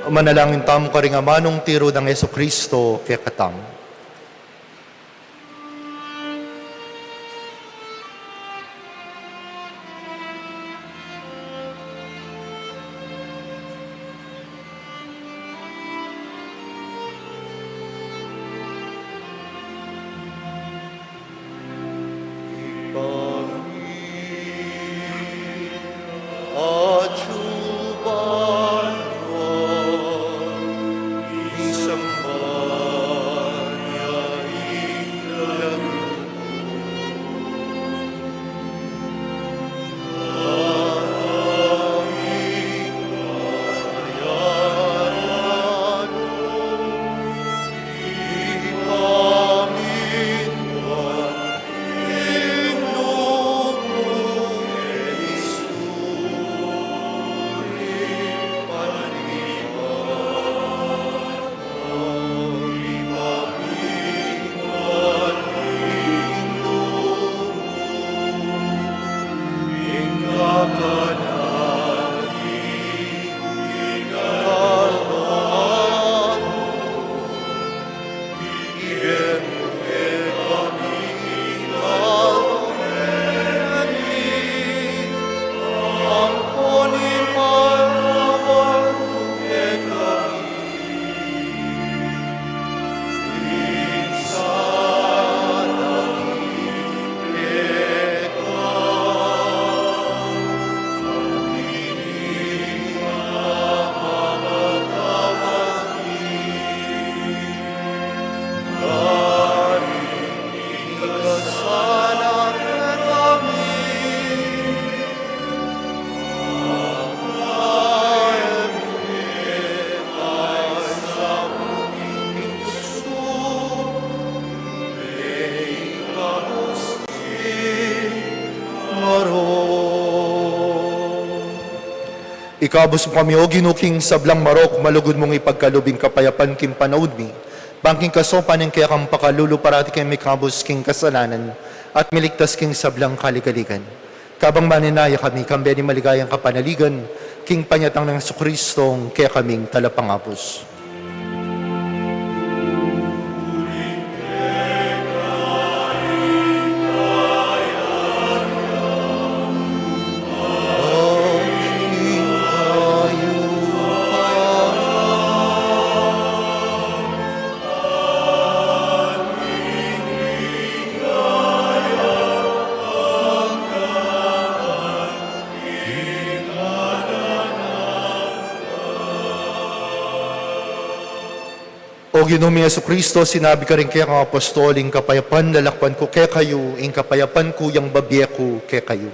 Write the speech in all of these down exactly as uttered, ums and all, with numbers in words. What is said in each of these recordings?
Manalangin tamu karing amanung tiru nang Jesucristo kekatamu. Ikabus mu kami, O Ginu, king sablang marok, malugud mung ipagkalub ing kapayapan king panaun mi. Bang king kasaupan ning kekang pakalulu, parati kami mikabus king kasalanan at miligtas king sablang kaligaligan. Kabang maninaya kami, kambe ning maligayang kapanaligan, king panyatang nang Jesucristo, kekaming talapangabus. O Ginu ming Jesucristo, sinabi karing kekang apostol, ing kapayapan lalakwan ku kekayu, ing kapayapan ku yang babie ku kekayu.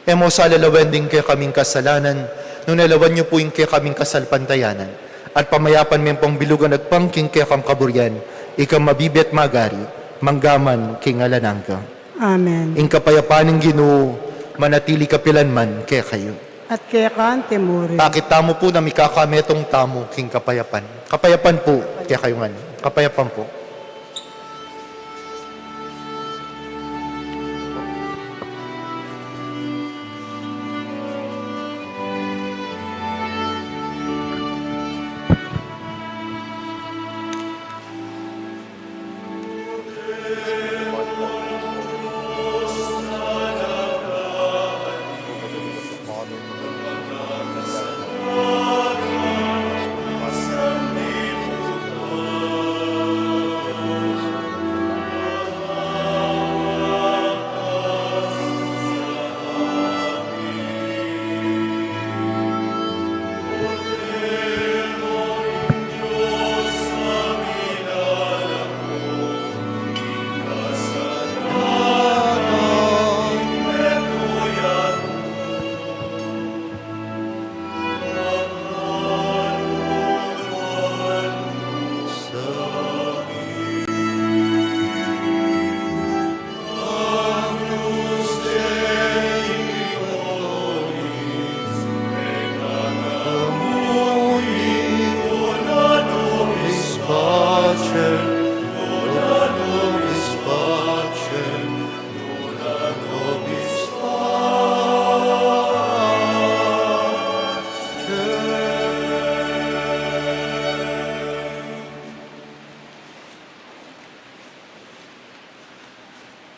E mu sa lalawen ding kekaming kasalanan, nune lawan yu pu ing kekaming kasalpantayanan. At pamayapan me pung bilugan agpang king kekang kaburian, ika mabibie at magari, mangga man king alang angga. Amen. Ing kapayapan ning Ginu, manatili kapilan man kekayu. At keka mu rin. Pakit tamu pu na mikakametung tamu king kapayapan. Kapayapan pu, kekayu ngan. Kapayapan pu.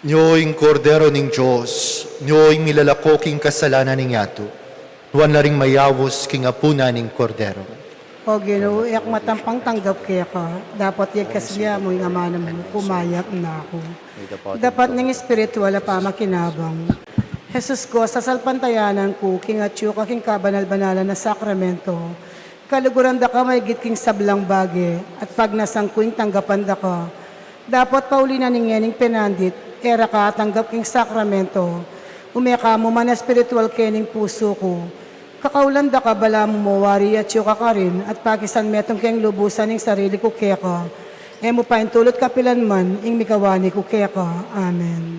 Nyo ing Kordero ning Dios, nyo ing milalako king kasalanan ning yatu. Nuan la ring mayaus king apunan ning Kordero. O Ginu, e ku matampang tanggap keka, dapot yegkasan mu ing amanu mu, kumayap na ku. Dapat ning espiritual a pamakinabang. Jesus ku, sasalpantayanan ku king atyu ka king kabanal-banalan a sakramento. Kaluguran da ka maigit king sablang bage, at pagnasan ku ing tanggapan da ka. Dapot pauli na ning ngening penandit, e ra ka atanggap king sakramento. Ume ka mu man espiritual kening pusu ku. Kakaulan da ka balamu mo wari atyu ka karin, at pakisan metung keng lubusan ing sarili ku keka. E mu paintulut kapilan man ing mikawani ku keka. Amen.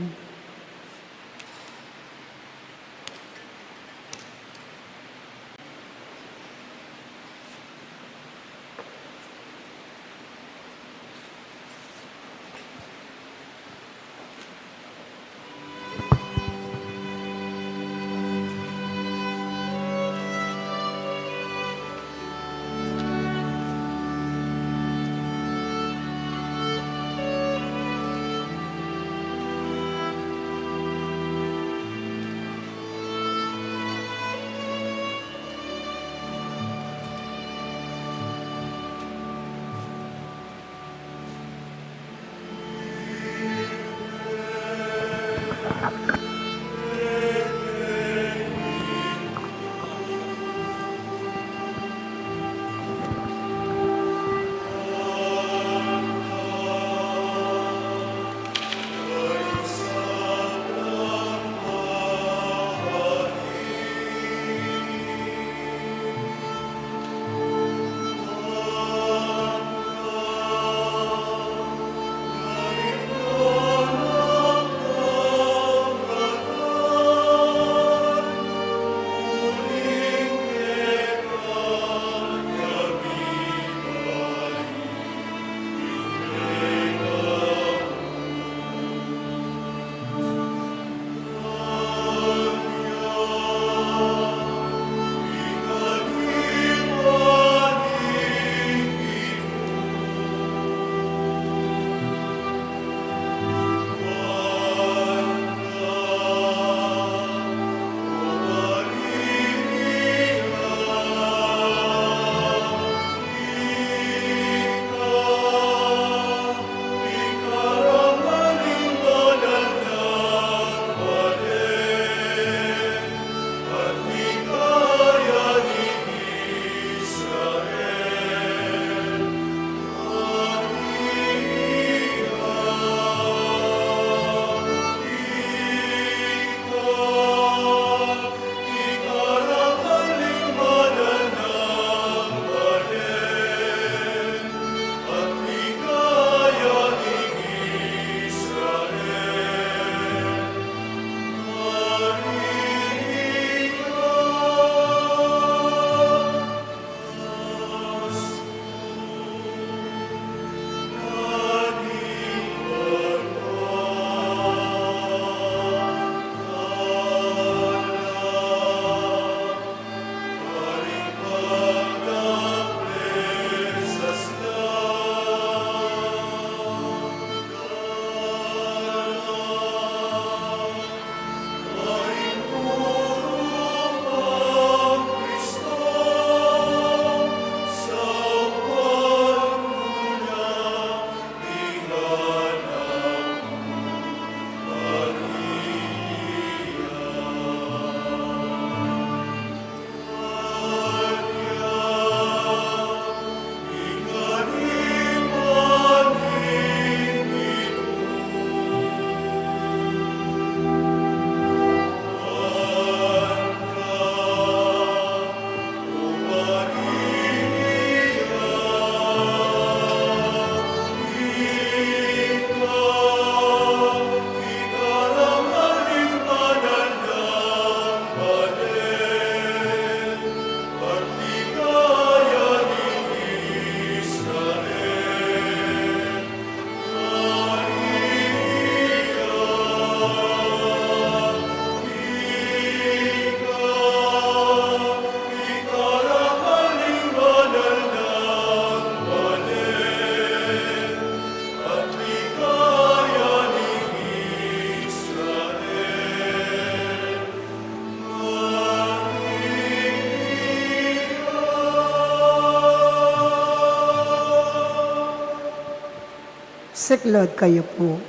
Siklaud kayu pu.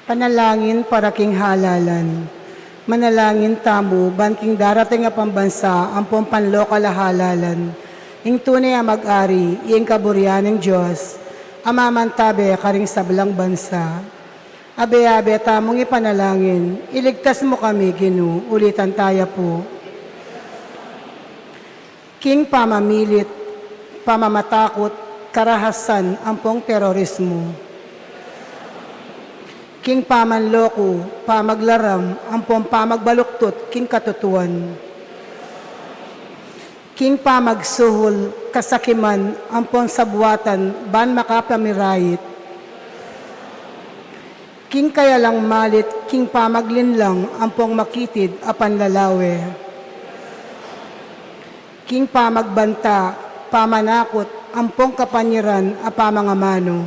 Panalangin para king halalan. Manalangin tamu ban king darating a pambansa ampong panlokal a halalan. Ing tune a mag-ari, ing kaburian ning Dios, a mamantabe karing sablang bansa. Abe-abe tamung ipanalangin, iligtas mu kami, Ginu, ulitan taya pu. King pamamilit, pamamatakut, karahasan, ampong terorismu. King pamanloku, pamaglaram, ampong pamagbaluktut king katutuan. King pamagsuhul, kasakiman, ampong sabuatan, ban makapamirayit. King kayalang malit, king pamaglinlang, ampong makitid a panlalawe. King pamagbanta, pamanakut, ampong kapanyaran a pamangamanu.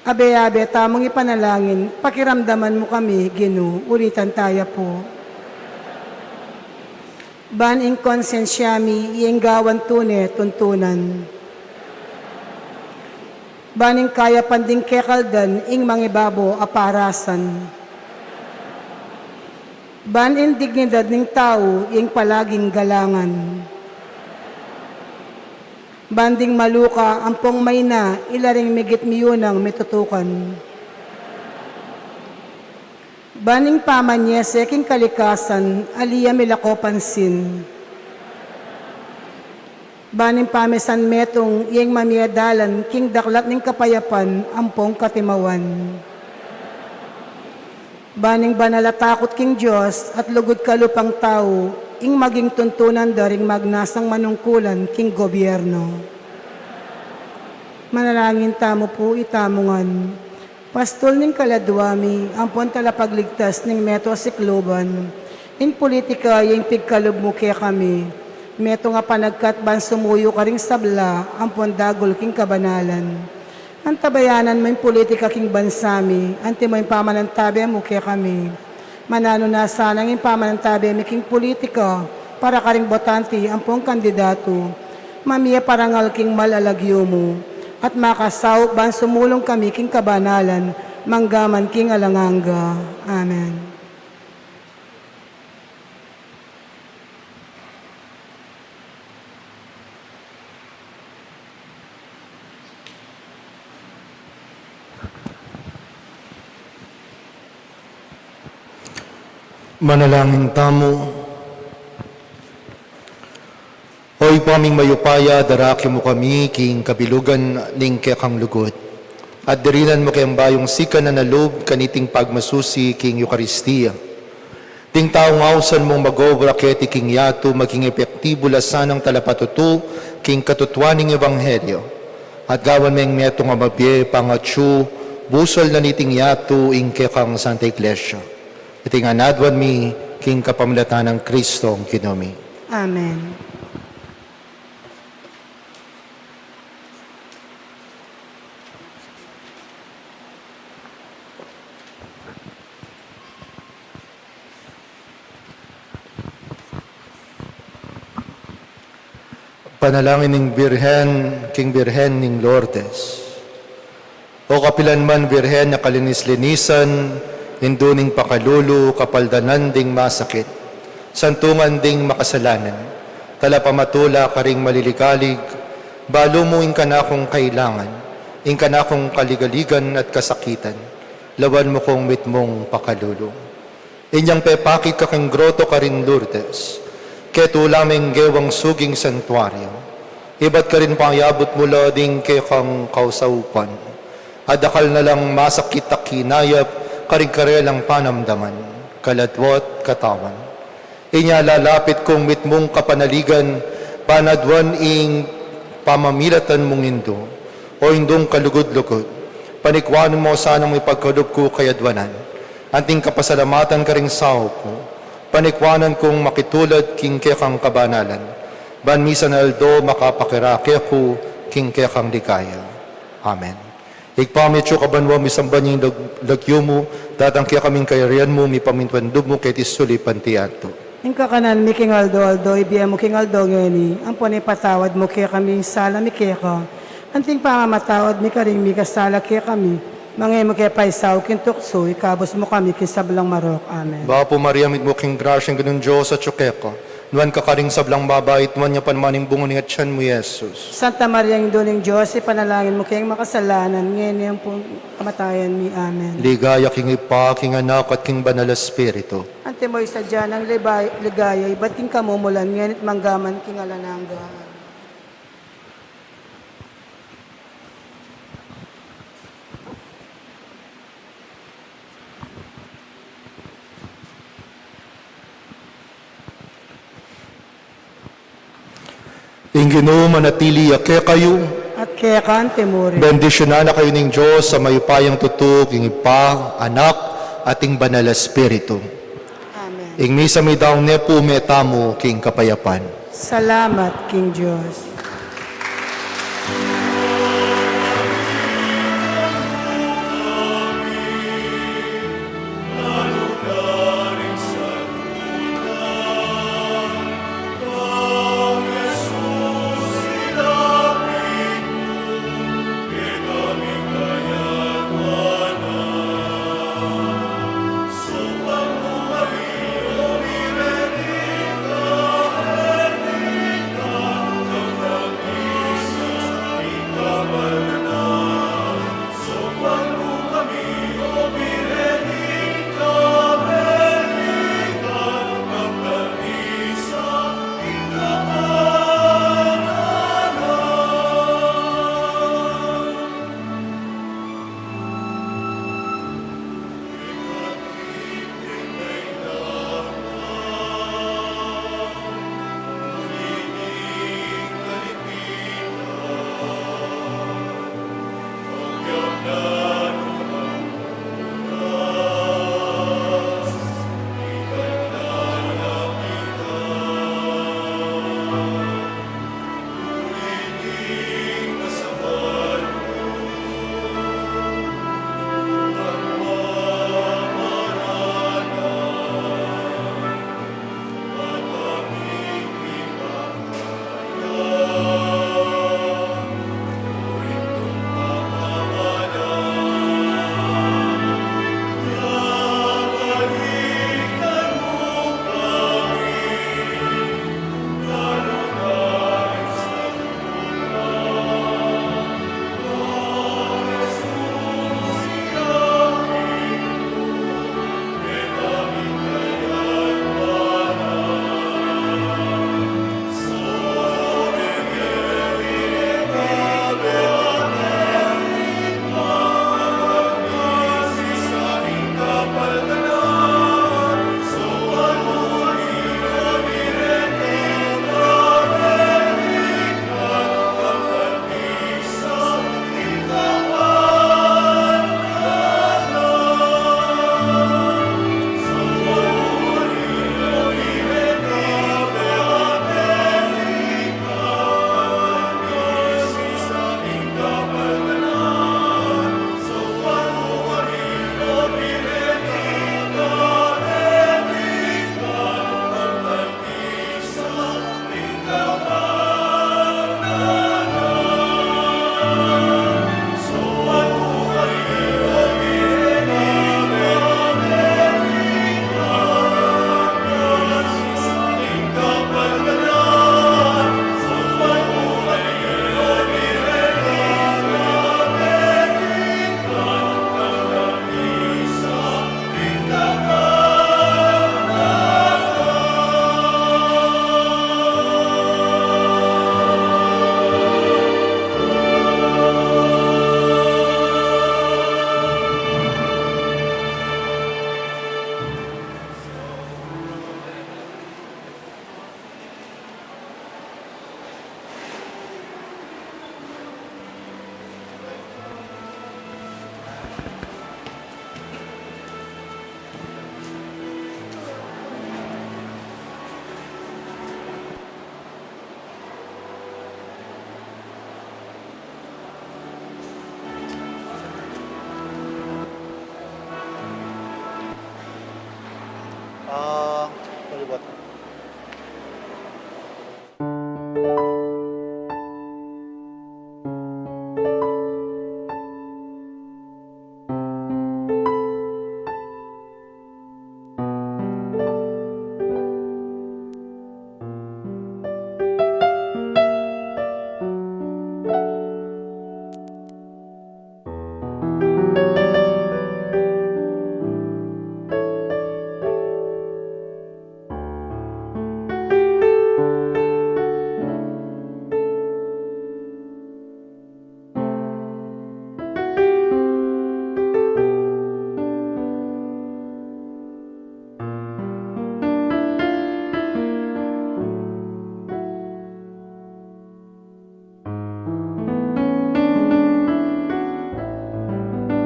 Abe-abe tamung ipanalangin, pakiramdaman mu kami, Ginu, ulitan taya pu. Ban ing konsensya mi, ing gawan tune, tuntunan. Ban ing kayapan ding kekaldan, ing mangibabo a parasan. Ban ing dignidad ning tau, ing palaging galangan. Ban ding maluka ampong maina, ila ring migit miyunang mitutukan. Ban ing pamanyese king kalikasan, ali ya milako pansin. Ban ing pamisan metung, ing mamie dalan king daklat ning kapayapan ampong katimawan. Ban ing banal a takut king Dios at lugud kalupang tau, ing maging tuntunan da ring magnasang manungkulan king gobyerno. Manalangin tamu pu itamu ngan. Pastul ning kaladua mi, ampon talapagligtas ning meto sikluban. Ing pulitika, ing pigkalub mu kekami. Metung a panagkat ban sumuyu karing sabla, ampon dagul king kabanalan. Antabayanan mu ing pulitika king bansa mi, antimo ing pamanantabe mu kekami. Mananu na sanang ing pamanantabe mi king pulitika, para karing botante ampong kandidatu. Mamie parangal king mal a lagyu mu, at makasaup ban sumulung kami king kabanalan, manggaman king alang angga. Amen. Manalangin tamu. O Ibpa ming mayupaya, darake mu kami king kabilugan ning kekang lugud, at dirinan mu keng bayung sikan a lub kaniting pagmasusi king Eukaristia. Ding taung ausan mung mag-obra keti king yatu, maging epektibu la sanang talapatutu king katutuan ning ebanghelyo, at gawan meng metung a mabie, pangatsu, busal na niting yatu ing kekang Santa Iglesia. Iti ngan aduan mi king kapamilatan nang Kristong Ginu mi. Amen. Panalangin ning Birhen king Birhen ning Lourdes. O kapilan man Birhen a kalinis-linisan, indu ning pakalulu, kapaldanan ding masakit, santungan ding makasalanan, talapamatula karing maliligalig, balu mu ing kanakung kailangan, ing kanakung kaligaligan at kasakitan, lawan mu kung mitmung pakalulu. Inyang pepakit ka king groto karin Lourdes, ketula meng gewang suging santuario, ibat karin payabut mu la ding kekang kausaupan. At dakal na lang masakit a kinayap karing karelang panamdaman, kaladwa at katawan. Inya lalapit kung mitmung kapanaligan, ban aduan ing pamamilatan mung indu, o indung kalugud-lugud. Panikwanan mu sanang mipagkalub ku kayaduanan. Anting kapasalamatan karing saup mu, panikwanan kung makitulad king kekang kabanalan, ban misan aldo makapakirake ku king kekang ligaya. Amen. Ibpa mi atsu ka banua, misamban ya ing lag-, lagyu mu, datang kekami ing kayarian mu, mipamintuan lub mu keti sulip anti yatu. Ing kakanan mi king aldo-aldo, ibie mu king aldo ngeni, ampon ipatawad mu kekami ing sala mi keka, anti ing pamamatawad mi karing mikasala kekami, manga e mu ke paisaul king tuksu, ikabus mu kami king sablang marok. Amen. Bapu Maria, mitmu ka king grasya, ing Ginung Dios atyu keka. Nuan ka karing sablang babai, at nuan ya pa naman ing bunga ning atian mu, i Jesus. Santa Maria, Indu ning Dios, ipanalangin mu keng makasalanan, ngeni ampon kamatayan mi. Amen. Ligaya king Ibpa, king Anak, at king Banal a Espiritu. Antimo ing sadya nang libay-, ligaya, ibat king kamumulan, ngeni't manggaman king alang angga. Ing Ginu manatili ya kekayu. At keka antimurin. Bendisyunan na kayu ning Dios a mayupayang tutu, ing Ibpa, Anak, at ing Banal a Espiritu. Amen. Ing misa mi daun ne pu, mete tamu king kapayapan. Salamat king Dios.